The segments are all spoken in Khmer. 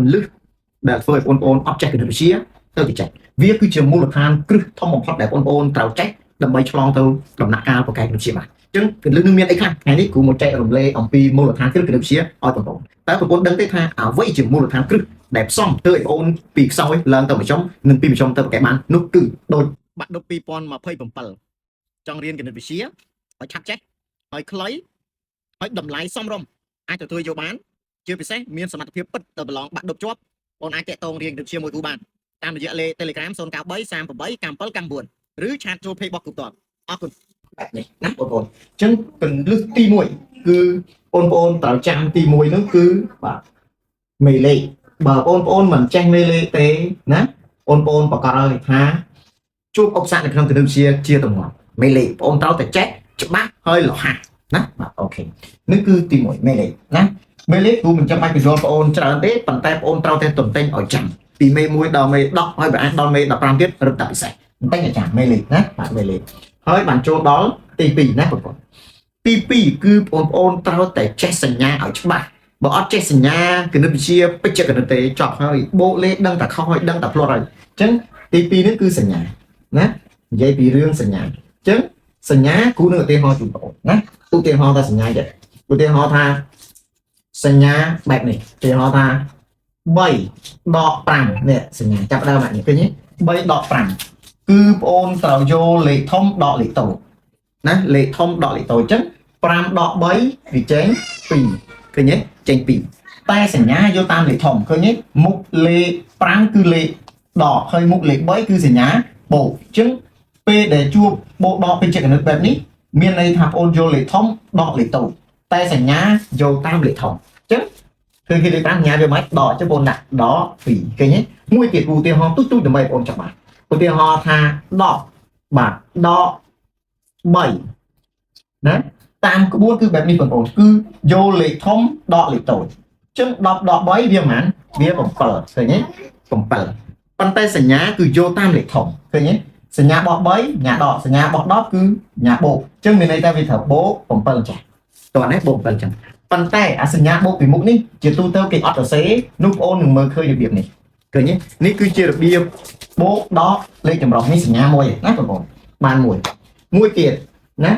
ន្លឹះដែលធ្វើឲ្យបងប្អូនអត់ចេះគណិតវិទ្យាទៅជាចេះវាគឺជាមូលដ្ឋានគ្រឹះធំបំផុតដែលបងប្អូនត្រូវចេះដើម្បីឆ្លងទៅដំណាក់កាលប្រកែកគណិតវិទ្យាបាទអញ្ចឹងគន្លឹះនឹងមានអីខ្លះថ្ងៃនេះគ្រូមកចែករំលែកអំពីមូលដ្ឋានគ្រឹះគណិតវិទ្យាឲ្យបងប្អូនតើបងប្អូនដឹងទេថាអ្វីជាមូលដ្ឋានគ្រឹះដែលផ្សំធ្វើឲ្យបងប្អូនពីខ្សោយឡើងទៅមធ្យមនិងពីមធ្យមទៅប្រកែកបាននោះគឺដូចបាក់ឌុប2027ចង់រៀនគណិតវិទ្យាឲ្យឆាប់ចេះឲ្យខ្លីឲ្យតម្លៃសមរម្យអាចទទួលយកបាន ជាពិសេសមានសមត្ថភាពពិតទៅប្រឡងបាក់ឌុបជាប់បងអាចតាក់ទងរៀនគណិតវិទ្យាមួយគ្រូបានតាមរយៈលេខ Telegram 093 38 97 99ឬ chat ចូល page របស់គ្រូផ្ទាល់អរគុណបែបនេះណាបងប្អូនអញ្ចឹងគន្លឹះទី1គឺបងប្អូនត្រូវចាំទី1នោះគឺបាទមេលេខបើបងប្អូនមិនចេះមេលេខទេណាបងប្អូនប្រកាសឲ្យថាជួបឧបសគ្គនៅក្នុងគណិតវិទ្យាជាទម្លាប់មេលេខបងប្អូនត្រូវតែចេះច្បាស់ហើយលហះណាបាទ OK នេះគឺទី1មេលេខណា មេលេខគ្រូមិនចាំបាច់បញ្យល់បងអូនច្រើនទេប៉ុន្តែបងអូនត្រូវតែទន្ទិញឲ្យចាំពីមេ1ដល់មេ10ហើយបើអាចដល់មេ15ទៀតរឹតតែពិសេសទន្ទិញឲ្យចាំមេលេខណាបាទមេលេខហើយបានចូលដល់ទី2ណាបងប្អូនទី2គឺបងប្អូនត្រូវតែចេះសញ្ញាឲ្យច្បាស់បើអត់ចេះសញ្ញាគណិតវិទ្យាបច្ចេកគណិតទេចប់ហើយបូកលេខដឹងតែខុសហើយដឹងតែភ្លាត់ហើយអញ្ចឹងទី2នេះគឺសញ្ញាណានិយាយពីរឿងសញ្ញាអញ្ចឹងសញ្ញាគ្រូនឹងឧទាហរណ៍ជូនបងប្អូនណាឧទាហរណ៍ថាសញ្ញាចេះឧទាហរណ៍ថា សញ្ញាបែបនេះឧទាហរណ៍ថា3ដក5នេះសញ្ញាចាប់ដើមអានេះឃើញទេ3ដក5គឺបងអូនត្រូវយកលេខធំដកលេខតូចណាលេខធំដកលេខតូចអញ្ចឹង5ដក3វាចេញ2ឃើញទេចេញ2តែសញ្ញាយកតាមលេខធំឃើញទេមុខលេខ5គឺលេខដកហើយមុខលេខ3គឺសញ្ញាបូកអញ្ចឹងពេលដែលជួបបូកដកពេជ្ជគណិតបែបនេះមានន័យថាបងអូនយកលេខធំដកលេខតូចតែសញ្ញាយកតាមលេខធំ អញ្ចឹងគឺគេលេខ5សញ្ញាវាមិនដកអញ្ចឹងបងដាក់ដក2ឃើញទេមួយទៀតឧទាហរណ៍ទូចទូចដើម្បីបងចាប់បានឧទាហរណ៍ថា10បាទដក3ណាតាមក្បួនគឺបែបនេះបងប្អូនគឺយកលេខធំដកលេខតូចអញ្ចឹង10ដក3វាប្រហែលវា7ឃើញទេ7ប៉ុន្តែសញ្ញាគឺយកតាមលេខធំឃើញទេសញ្ញាបោះ3សញ្ញាដកសញ្ញាបោះ10គឺសញ្ញាបូកអញ្ចឹងមានន័យថាវាត្រូវបូក7ចាស់តោះនេះបូក7ចឹង ប៉ុន្តែអាសញ្ញាបូកពីមុខនេះជាទូទៅគេអត់សរសេរនោះបងអូននឹងមើលឃើញរបៀបនេះឃើញទេនេះគឺជារបៀបបូកដកលេខចម្រុះនេះសញ្ញាមួយណាបងប្អូនបានមួយមួយទៀតណា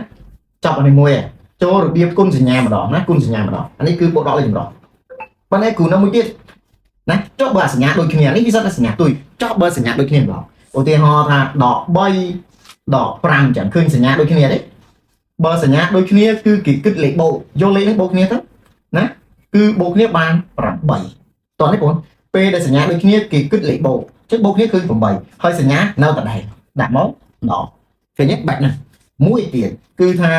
ចប់អានេះមួយហើយចូលរបៀបគុណសញ្ញាម្ដងណាគុណសញ្ញាម្ដងអានេះគឺបូកដកលេខចម្រុះប៉ុន្តែគ្រូនៅមួយទៀតណាចុះបើអាសញ្ញាដូចគ្នានេះវាសិតតែសញ្ញាទុយចុះបើសញ្ញាដូចគ្នាម្ដងឧទាហរណ៍ថាដក3ដក5ចឹងឃើញសញ្ញាដូចគ្នាទេបើសញ្ញាដូចគ្នាគឺគេគិតលេខបូកយកលេខនេះបូកគ្នាទៅណាគឺបូកគ្នាបាន8តោះនេះបងពេលដែលសញ្ញាដូចគ្នាគេគិតលេខបូកចឹងបូកគ្នាគឺ8ហើយសញ្ញានៅដដែលដាក់មកដកឃើញទេបែបហ្នឹងមួយទៀតគឺថា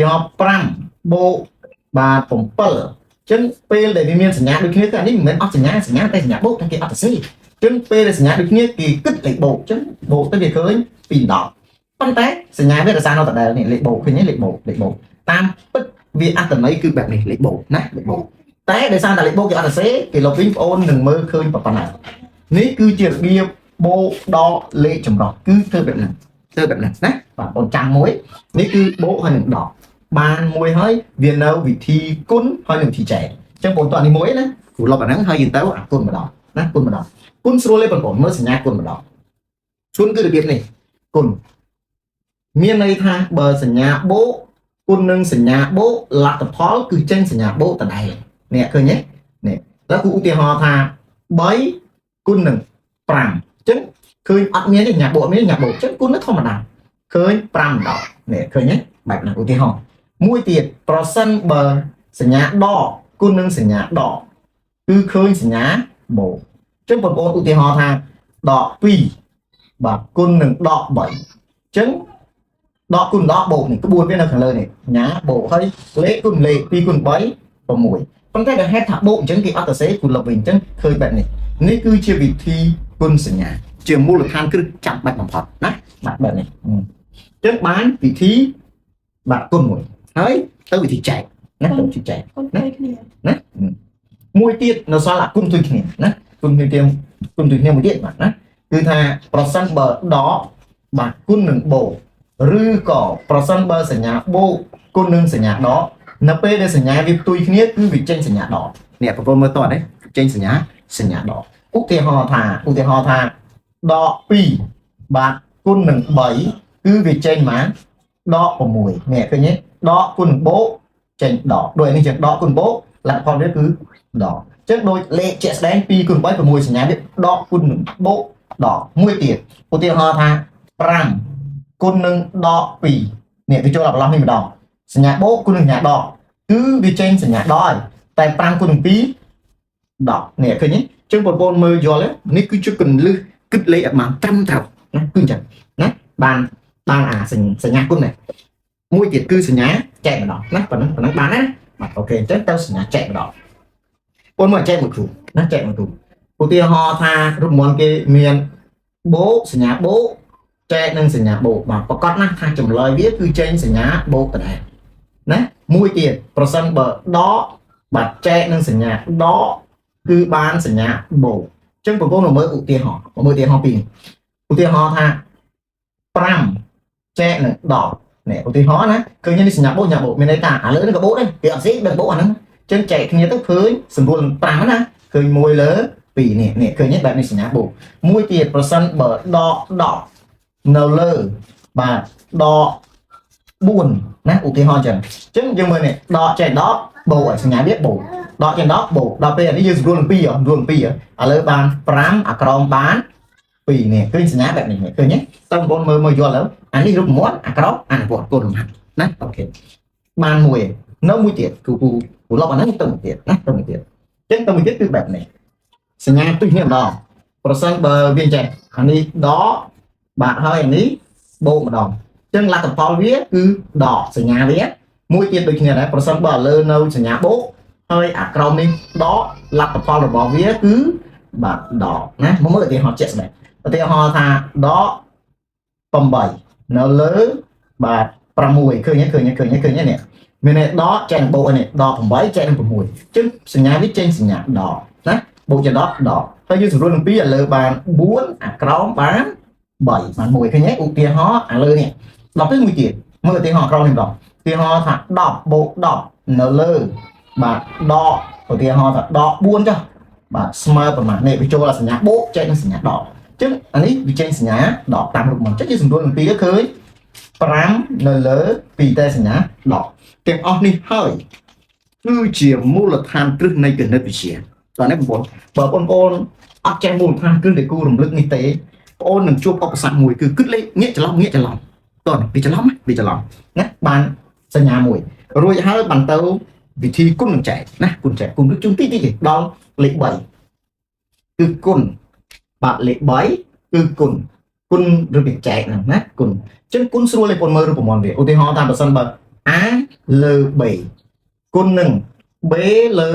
យក5បូកបាទ7ចឹងពេលដែលវាមានសញ្ញាដូចគ្នាគឺអានេះមិនមែនអត់សញ្ញាសញ្ញាតែសញ្ញាបូកតែគេអត់សរសេរចឹងពេលដែលសញ្ញាដូចគ្នាគេគិតលេខបូកចឹងបូកទៅវាឃើញ2 10ប៉ុន្តែសញ្ញាវារក្សានៅដដែលនេះលេខបូកឃើញទេលេខបូកលេខបូកតាមពិតវាអត្តន័យគឺបែបនេះលេខបូកណាលេខបូកតែដោយសារតែលេខបូកគេអត់សរសេរគេលុបវិញបងអូននឹងមើលឃើញប៉ុណ្ណានេះគឺជារបៀបបូកដកលេខចម្រុះគឺធ្វើបែបហ្នឹងធ្វើបែបហ្នឹងណាបាទបងចាំមួយនេះគឺបូកហើយនឹងដកបានមួយហើយវានៅវិធីគុណហើយនឹងវិធីចែកអញ្ចឹងបងតោះនេះមួយណាគ្រូលុបអាហ្នឹងហើយយើងទៅអាគុណម្ដងណាគុណម្ដងគុណស្រួលទេបងប្អូនមើលសញ្ញាគុណម្ដងគុណគឺរបៀបនេះគុណ មានន័យថាបើសញ្ញាបូកគុណនឹងសញ្ញាបូកលទ្ធផលគឺចេញសញ្ញាបូកដដែលនេះឃើញទេនេះแล้วគូឧទាហរណ៍ថា3គុណនឹង5អញ្ចឹងឃើញអត់មានទេសញ្ញាបូកអត់មានសញ្ញាបូកអញ្ចឹងគុណនឹងធម្មតាឃើញ5ដកនេះឃើញទេបែបហ្នឹងឧទាហរណ៍មួយទៀតប្រសិនបើសញ្ញាដកគុណនឹងសញ្ញាដកគឺឃើញសញ្ញាបូកអញ្ចឹងបងប្អូនឧទាហរណ៍ថាដក2បាទគុណនឹងដក3អញ្ចឹង ដកគុណដកបូកនេះក្បួនវានៅខាងលើនេះញ៉ាបូកហើយលេខគុណលេខ2គុណ3 6ប៉ុន្តែដែលហេតុថាបូកអញ្ចឹងគេអត់ទៅសេគុណលុបវិញអញ្ចឹងឃើញបែបនេះនេះគឺជាវិធីគុណសញ្ញាជាមូលដ្ឋានគ្រឹះចាំបាច់បំផុតណាបាទបែបនេះអញ្ចឹងបានវិធីបាទគុណមួយហើយទៅវិធីចែកណាទៅវិធីចែក គុណដូចគ្នា ណាមួយទៀតនៅសល់អាគុណទុយគ្នាណាគុណទុយគ្នាគុណទុយគ្នាមួយទៀតបាទណាគឺថាប្រសិនបើដកបាទគុណនឹងបូកឬក៏ប្រសិនបើសញ្ញាបូកគុណនឹងសញ្ញាដក នៅពេលដែលសញ្ញាវាផ្ទុយគ្នាគឺវាចេញសញ្ញាដកនេះប្រពន្ធមើលតនេះចេញសញ្ញា សញ្ញាដកឧទាហរណ៍ថាឧទាហរណ៍ថាដក2បាទគុណនឹង3គឺវាចេញមកដក6នេះឃើញទេដកគុណបូកចេញដកដូចនេះចឹងដកគុណបូកលទ្ធផលវាគឺដកចឹងដូចលេខជាក់ស្ដែង2គុណ3 6សញ្ញាវាដកគុណនឹងបូកដកមួយទៀតឧទាហរណ៍ថា5គុណនឹងដក2នេះវាចូលដល់ប្រឡោះនេះម្ដងសញ្ញាបូកគុណនឹងសញ្ញាដកគឺវាចេញសញ្ញាដកហើយតែ5គុណនឹង2 10នេះឃើញទេចឹងបងប្អូនមើលយល់ទេនេះគឺជាកលឹះគិតលេខឲ្យបានត្រឹមត្រូវណាគឺអញ្ចឹងណាបានបានអាសញ្ញាគុណនេះមួយទៀតគឺសញ្ញាចែកម្ដងណាប៉ុណ្ណឹងប៉ុណ្ណឹងបានណាបាទ OK អញ្ចឹងទៅសញ្ញាចែកម្ដងបងមើលចែកមួយគ្រូណាចែកមួយគ្រូឧទាហរណ៍ថារូបមន្តគេមានបូកសញ្ញាបូកចែកនឹងសញ្ញាបូកបាទប្រកាសណាស់ថាចម្លើយវាគឺចេញសញ្ញាបូកដដែលណាមួយទៀតប្រសិនបើដកបាទចែកនឹងសញ្ញាដកគឺបានសញ្ញាបូកអញ្ចឹងបងប្អូនមកមើលឧទាហរណ៍មកមើលឧទាហរណ៍ពីរឧទាហរណ៍ថា5ចែកនឹង10នេះឧទាហរណ៍ណាឃើញនេះសញ្ញាបូកសញ្ញាបូកមានន័យថាអាលើនេះក៏បូកដែរវាអត់ស៊ីដឹងបូកអាហ្នឹងអញ្ចឹងចែកគ្នាទៅឃើញសម្រួល5ណាឃើញ1លើ2នេះនេះឃើញទេបែបនេះសញ្ញាបូកមួយទៀតប្រសិនបើដក10នៅលើបាទដក4ណាឧទាហរណ៍អញ្ចឹងអញ្ចឹងយើងមើលនេះដកចែក10បូកឲ្យសញ្ញាវាបូកដកចេញ10បូកដល់ពេលអានេះយើងសម្រួលនឹង2សម្រួលនឹង2ឥឡូវបាន5អាក្រមបាន2នេះឃើញសញ្ញាបែបនេះឃើញទេតើបងប្អូនមើលមើលយល់ទៅអានេះរូបមន្តអាក្រមអនុវត្តគុណលំហាត់ណា OK បានមួយនៅមួយទៀតគូគូគូលុបអាហ្នឹងទៅមួយទៀតណាទៅមួយទៀតអញ្ចឹងទៅមួយទៀតគឺបែបនេះសញ្ញាទិសនេះម្ដងប្រសិនបើវាចេះអានេះដកបាទហើយអានេះបូកម្ដងអញ្ចឹងលទ្ធផលវាគឺដកសញ្ញាវាមួយទៀតដូចគ្នាដែរប្រសិនបើលើនៅសញ្ញាបូកហើយអាក្រមនេះដកលទ្ធផលរបស់វាគឺបាទដកណាមកមើលឧទាហរណ៍ជាក់ស្ដែងឧទាហរណ៍ថាដក8នៅលើបាទ6ឃើញទេឃើញទេឃើញទេឃើញទេនេះមានន័យដកចែកបូកនេះដក8ចែកនឹង6អញ្ចឹងសញ្ញាវាចេញសញ្ញាដកណាបូកជាដកដកហើយយើងសម្រួលនឹង2ឥឡូវបាន4អាក្រោមបាន3បាន1ឃើញទេឧទាហរណ៍ឥឡូវនេះដល់ពេលមួយទៀតមើលឧទាហរណ៍ក្រោមនេះម្ដងឧទាហរណ៍ថា10បូក10នៅលើបាទដកឧទាហរណ៍ថាដក4ចុះបាទស្មើប្រមាណនេះវាចូលសញ្ញាបូកចែកនឹងសញ្ញាដកអញ្ចឹងអានេះវាចេញសញ្ញាដកតាមរូបមន្តអញ្ចឹងយើងសម្រួលនឹង2ទៅឃើញ5នៅលើ2តែសញ្ញាដកទាំងអស់នេះហើយគឺជាមូលដ្ឋានគ្រឹះនៃគណិតវិទ្យាតោះនេះបងប្អូនបើបងប្អូនអត់ចេះមូលដ្ឋានគ្រឹះដែលគូរំលឹកនេះទេបងប្អូននឹងជួបឧបសគ្គមួយគឺគិតលេខងាកច្រឡំងាកច្រឡំតោះវាច្រឡំវាច្រឡំណាបានសញ្ញាមួយរួចហើយបានទៅវិធីគុណនឹងចែកណាគុណចែកគុណជូនទីតិចដល់លេខ3គឺគុណបាទលេខ3គឺគុណគុណឬវាចែកហ្នឹងណាគុណអញ្ចឹងគុណស្រួលឲ្យបងមើលរូបមន្តវាឧទាហរណ៍ថាបើសិនបើ a លើ b គុណនឹង b លើ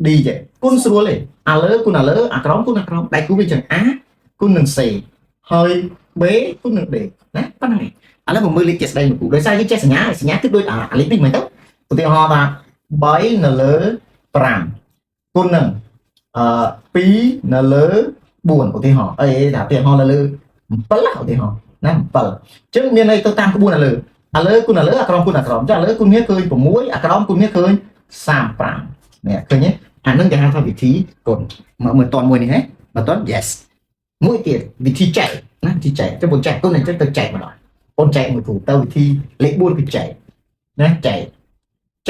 d ចេះគុណស្រួលទេអាលើគុណអាលើអាក្រោមគុណអាក្រោមដៃគូវាចឹង a គុណនឹង c ហើយ b គុណនឹង d ណាប៉ុណ្្នឹងឯងឥឡូវមកមើលលេខជាក់ស្ដែងមកគូដោយសារយើងចេះសញ្ញាសញ្ញាគឺដូចអាលេខនេះមិនទៅឧទាហរណ៍ថា3នៅលើ5គុណនឹងអឺ2នៅលើ4ឧទាហរណ៍អីថាឧទាហរណ៍នៅលើ7ឧទាហរណ៍ណា7អញ្ចឹងមានន័យទៅតាមក្បួនអាលើអាលើគុណអាលើអាក្រោមគុណអាក្រោមចាអាលើគុណនេះឃើញ6អាក្រោមគុណនេះឃើញ35នេះឃើញទេអានឹងគេហៅថាវិធីគុណមកមើលតមួយនេះហ៎បើត yes មួយទៀតវិធីចែកណាវិធីចែកចុះបងចែកគុណអញ្ចឹងទៅចែកម្ដងបងចែកមួយគ្រូទៅវិធីលេខ4គឺចែកណាចែក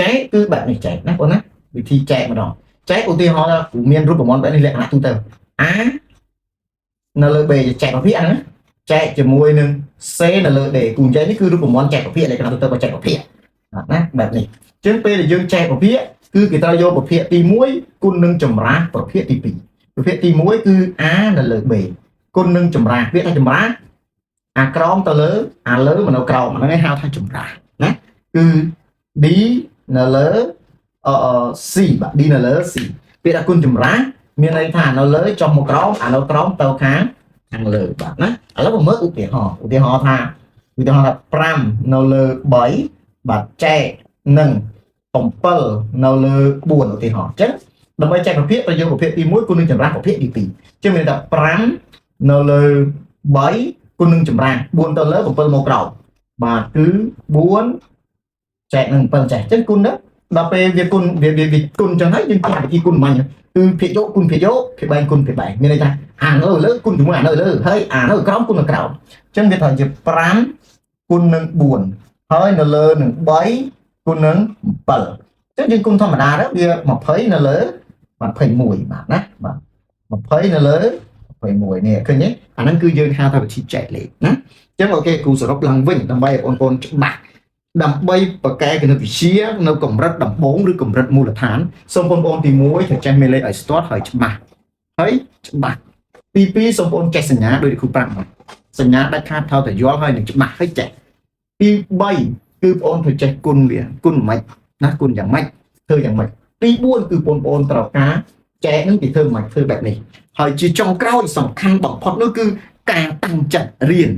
ចែកគឺបែបនេះចែកណាបងណាវិធីចែកម្ដងចែកឧទាហរណ៍គ្រូមានរូបមន្តបែបនេះលក្ខណៈទូទៅ A នៅលើ B ចែកប្រភេទហ្នឹងចែកជាមួយនឹង C នៅលើ D គូចែកនេះគឺរូបមន្តចែកប្រភេទលក្ខណៈទូទៅបើចែកប្រភេទណាបែបនេះអញ្ចឹងពេលដែលយើងចែកប្រភេទគឺគេត្រូវយកប្រភេទទី1គុណនឹងចម្រាស់ប្រភេទទី2ប្រភេទទី1គឺ A នៅលើ B គុណនឹងចម្រាស់វាថាចម្រាស់អាក្រោមទៅលើអាលើមកនៅក្រោមហ្នឹងឯងហៅថាចម្រាស់ណាគឺ D នៅលើអឺ C បាទ D នៅលើ C ពាក្យថាគុណចម្រាស់មានន័យថានៅលើចុះមកក្រោមអានៅក្រោមទៅខាងខាងលើបាទណាឥឡូវមកមើលឧទាហរណ៍ឧទាហរណ៍ថាឧទាហរណ៍ថា5នៅលើ3បាទចែកនឹង7នៅលើ4ឧទាហរណ៍អញ្ចឹងដើម្បីចែកប្រភេទប្រយោគប្រភេទទី1គុណនឹងចម្រាស់ប្រភេទទី2អញ្ចឹងមានន័យថា5នៅលើ3គុណនឹងចម្រាស់4ទៅលើ7មកក្រោមបាទគឺ4ចែកនឹង7ចែកអញ្ចឹងគុណទៅ ដល់ពេលវាគុណវាវាវាគុណចឹងហើយយើងចាក់វិធីគុណមិញគឺភាគយកគុណភាគយកភាគបែងគុណភាគបែងមានន័យថាអានៅលើគុណជាមួយអានៅលើហើយអានៅក្រោមគុណនៅក្រោមអញ្ចឹងវាត្រូវជា5គុណនឹង4ហើយនៅលើនឹង3គុណនឹង7អញ្ចឹងយើងគុណធម្មតាទៅវា20នៅលើ21បាទណាបាទ20នៅលើ21នេះឃើញទេអាហ្នឹងគឺយើងហៅថាវិធីចែកលេខណាអញ្ចឹង OK គ្រូសរុបឡើងវិញដើម្បីឲ្យបងប្អូនច្បាស់ដើម្បីបកកែគណិតវិទ្យានៅកម្រិតដំបូងឬកម្រិតមូលដ្ឋានសូមបងប្អូនទី1ត្រូវចេះមេលេខឲ្យស្ទាត់ហើយច្បាស់ហើយច្បាស់ទី2សូមបងប្អូនចេះសញ្ញាដោយគ្រូប្រាប់មកសញ្ញាដាច់ខាតត្រូវតែយល់ហើយនឹងច្បាស់ហើយចេះទី3គឺបងប្អូនត្រូវចេះគុណវាគុណមិនណាគុណយ៉ាងម៉េចធ្វើយ៉ាងម៉េចទី4គឺបងប្អូនត្រូវការចែកនឹងគេធ្វើមិនធ្វើបែបនេះហើយជាចុងក្រោយសំខាន់បំផុតនោះគឺការតាំងចិត្តរៀន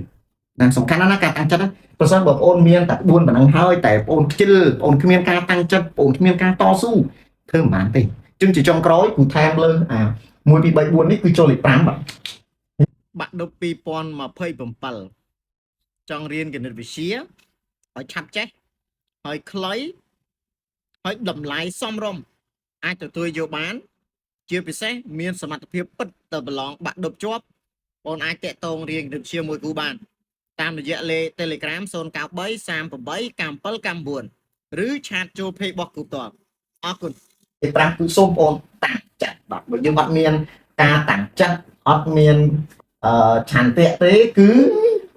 ណាសំខាន់ណាស់ណាការតាំងចិត្តណាប្រសិនបើបងប្អូនមានតែ4ប៉ុណ្ណឹងហើយតែបងប្អូនខ្ជិលបងប្អូនគ្មានការតាំងចិត្តបងប្អូនគ្មានការតស៊ូធ្វើមិនបានទេជាងជាចុងក្រោយគូថែមលើអា1 2 3 4នេះគឺចូលលេខ5បាទបាក់ដប់2027ចង់រៀនគណិតវិទ្យាឲ្យឆាប់ចេះហើយខ្លីហើយតម្លៃសមរម្យអាចទទួលយកបាន ជាពិសេសមានសមត្ថភាពពិតទៅប្រឡងបាក់ឌុបជាប់បងអាចតាក់ទងរៀនគណិតវិទ្យាមួយគូបាន តាមរយៈលេខ Telegram 093 38 97 99ឬ chat ចូល page របស់គ្រូផ្ទាល់អរគុណលេខ5គឺសូមបងតាំងចិត្តបាទបើយើងអត់មានការតាំងចិត្តអត់មានអឺឆន្ទៈទេគឺ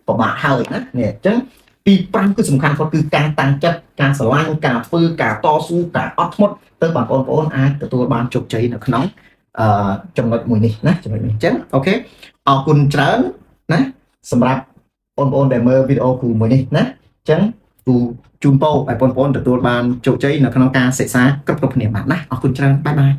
ពិបាកហើយណានេះអញ្ចឹងទី5គឺសំខាន់ផុតគឺការតាំងចិត្តការស្រឡាញ់ការធ្វើការតស៊ូការអត់ធ្មត់ទៅបងប្អូនអាចទទួលបានជោគជ័យនៅក្នុងអឺចំណុចមួយនេះណាចំណុចនេះអញ្ចឹង OK អរគុណច្រើនណាសម្រាប់បងប្អូនដែលមើលវីដេអូគ្រូមួយនេះណាអញ្ចឹងគ្រូជូនពរឲ្យបងប្អូនទទួលបានជោគជ័យនៅក្នុងការសិក្សាគ្រប់គ្រប់គ្នាបាទណាអរគុណច្រើន bye bye.